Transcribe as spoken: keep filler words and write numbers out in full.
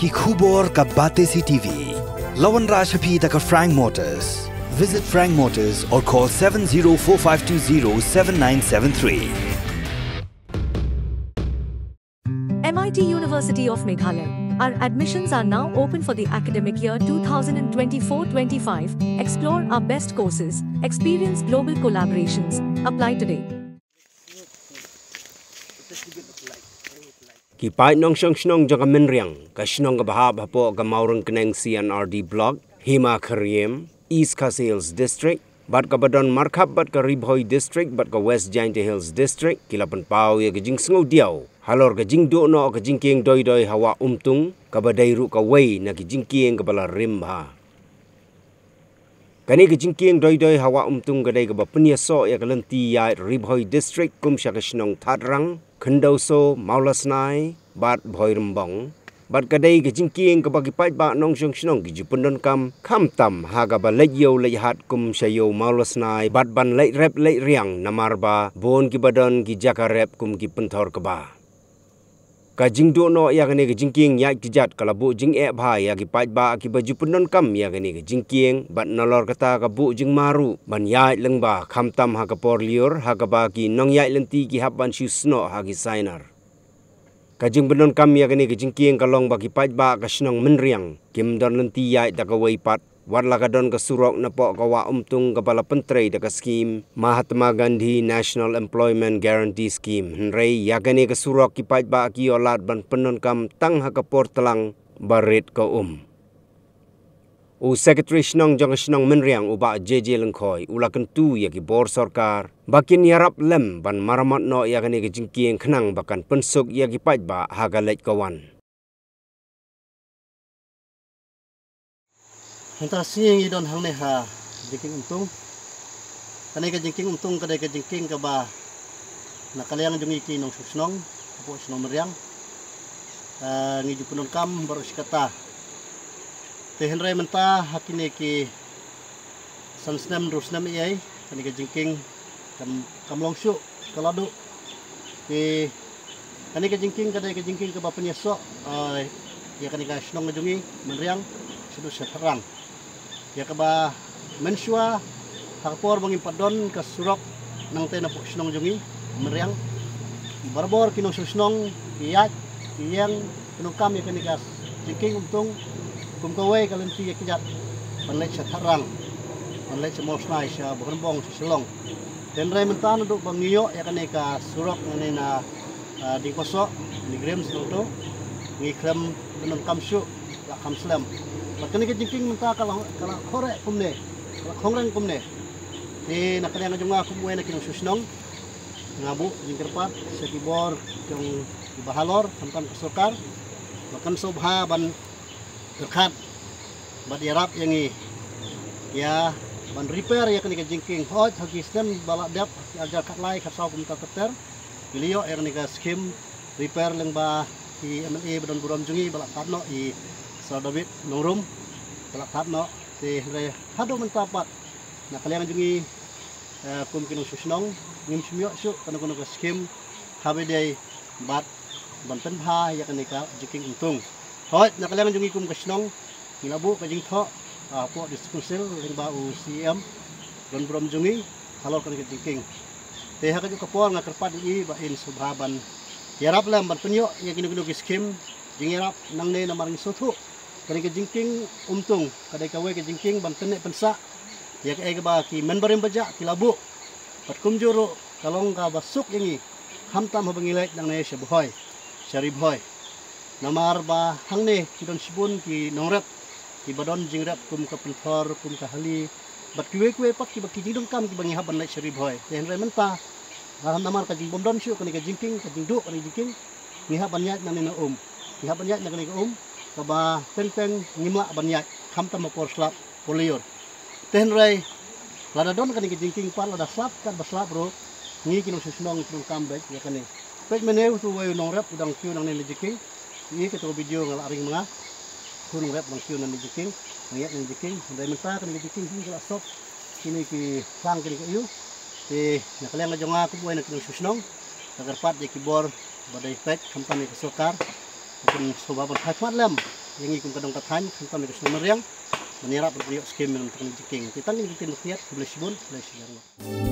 Ki khubor ka Batesi T V. La wanrah sha phi da ka Frank Motors. Visit Frank Motors or call seven zero four five two zero seven nine seven three. M I T University of Meghalaya. Our admissions are now open for the academic year two thousand twenty-four twenty-five. Explore our best courses, experience global collaborations. Apply today. Ki paid nongshong shnong jong ka Mynriang, ka shnong kaba hap hapoh ka Mawryngkneng C and R D Block, Hima Khyriem, East Khasi Hills District, bad kaba don markhap bad ka Ri Bhoi District bad ka West Jaintia Hills District, ki la pynpaw ïa ka jingsngewdiaw halor ka jingduh noh ka jingkieng doi doi ha Wah Umtung, kaba dei ruh kawei na ki jingkieng kaba la rim bha. Kane ka jingkieng doi doi ha Wah Umtung ka dei kaba pynïasoh ïa ka lynti ïaid Ri Bhoi District kum sha ka shnong Thadrang, Khyndaoso, Mawlasnai bad Bhoirymbong. Bad ka dei ka jingkieng kaba ki paidbah nongshong shnong ki ju pyndonkam, khamtam ha kaba leit ïew leit hat kum sha ïew Mawlasnai bad ban leit rep leit riang, namar ba bun kiba don ki jaka rep kum ki pynthor kba. Ka jingduh noh ïa kane ka jingkieng ïaid kjat ka la buh jingeh bha ïa ki paidbah kiba ju pyndonkam ïa kane ka jingkieng, bad nalor kata ka buh jingma ruh ban ïaid lyngba, khamtam ha ka por lyiur ha kaba ki nongïaid lynti ki hap ban shu snoh ha ki sainar. Ka jingpyndonkam ïa kane ka jingkieng ka long ba ki paidbah ka shnong Mynriang kim don lynti ïaid da kawei pat, wat la ka don ka surok napoh ka Wah Umtung kaba la pyntrei da ka skhim Mahatma Gandhi National Employment Guarantee Scheme, hynrei ïa kane ka surok ki paidbah ki ïoh lad ban pyndonkam tang ha ka por tlang barit ka um. U Secretary Shnong jong ka shnong Mynriang, u Bah J J Lyngkhoi, u la kyntu ïa ki bor sorkar ba kin ïarap lem ban maramot noh ïa kane ka jingkieng khnang ba kan pynsuk ïa ki paidbah ha ka leit ka wan. Mynta sngi ngi don hangne ha jingkieng Umtung. Kane ka jingkieng Umtung ka dei ka jingkieng kaba na ka liang jong ngi ki nongshong shnong hapoh shnong Mynriang, eh, ngi ju pyndonkam baroh shi katta. Te hynrei mynta ha kine ki san snem hynriew snem eiei, kane ka jingkieng kam, kam long shuh, ka la duh. Te kane ka jingkieng ka dei ka jingkieng kaba pynïasoh, eh, ïa kane ka shnong ka jong ngi Mynriang shaduh sha Thadrang. Ïa kaba mynshuwa ha ka por ba ngim pat don ka surok nangtei napoh shnong jong ngi Mynriang, barabor ki nongshong shnong ki ïaid ki ïeng pyndonkam ïa kane ka jingkieng Umtung kum kawei ka lynti ïaid kjat ban leit sha Thadrang, ban leit sha Mawlasnai, sha Bhoirymbong, sha Shillong. Te hynrei mynta naduh ba ngi ïoh ïa kane ka surok nangne na, ah, Diengkosoh, NEIGRIHMS nangto, ngi khlem pyndonkam shuh, la kham slem. Bad kane ka jingkieng mynta ka la, ka la khoreh kumne, ka la khongreng kumne. Te na ka liang jong nga kum uwei na ki nongshong shnong, nga buh jingkyrpad sha ki bor jong kiba halor, khamtam ka sorkar, ba kan sngewbha ban pyrkhat bad ïarap ïa ngi ïa ban repair ïa kane ka jingkieng. Hooid ha ki snem ba la dep, ha ki arhajar khatlai khatsaw kumta ter ter, ngi la ïoh ïa kane ka skhim repair lyngba i MLA ba don burom jong ngi, ba la thad noh i Sir David Nongrum, ba la thad noh. Te hynrei haduh mynta pat na ka liang jong ngi, eh, kum ki nongshong shnong, ngim shym ïoh shuh kano kano ka skhim kaba ïadei bad ban pynbha ïa kane ka jingkieng Umtung. Hooid, na ka liang jong ngi kum ka shnong, ngi la buh ka jingthoh, ah, hapoh District Council lyngba u CEM ba don burom jong ngi halor kane ka jingkieng. Te ha kajuh ka por nga kyrpad ïa i ba in sngewbha ban ïarap lem ban pynïoh ïa kino kino ki skhim jingïarap nangne, namar ngi sngewthuh kane ka jingkieng Umtung ka dei kawei ka jingkieng ban tynneh pynsah ïa kaei kaba ki hynmen barim bajah ki la buh. Bad kumjuh ruh ka long kaba suk ïa ngi, khamtam haba ngi leit nangne sha Bhoi, sha Ri Bhoi. Namar ba hangne ki don shibun ki nongrep kiba don jingrep kum ka pynthor, kum ka hali, bad kiwei kiwei pat kiba ki jingdonkam kiba ngi hap ban leit sha Ri Bhoi. Te hynrei mynta, ah, namar ka jingbym don shuh kane ka jingkieng, ka jingduh kane ka jingkieng, ngi hap ban ïaid nangne na um. Ngi hap ban ïaid na kane ka um kaba teng teng ngim lah ban ïaid, khamtam ha por slap, por lyiur. Te hynrei lada don kane ka jingkieng pat, lada slap katba slap ruh, ngi ki nongshong shnong ngi pyndonkam beit ïa kane. Peit mynne uto uwei u nongrep u dang kiew nangne na jingkieng. Ïa kato ka video nga la ring ma nga. Uto u nongrep u dang kiew nangne na jingkieng, u dang ïaid nangne na jingkieng. Hynrei mynta kane ka jingkieng hi ka la sop kine ki phlang kine ka ïew. Te na ka liang ka jong nga kum uwei na ki nongshong shnong, nga kyrpad ïa ki bor ba dei peit, khamtam ïa ka sorkar, ba kin sngewbha ban phai khmat lem ïa ngi kum ka dong ka thaiñ, khamtam ïa ka shnong Mariang ban ïarap ban ïoh skim mynta ka jingkieng. Te tang ïa kane ka ktien khyndiat, khublei shibun, khublei shibun.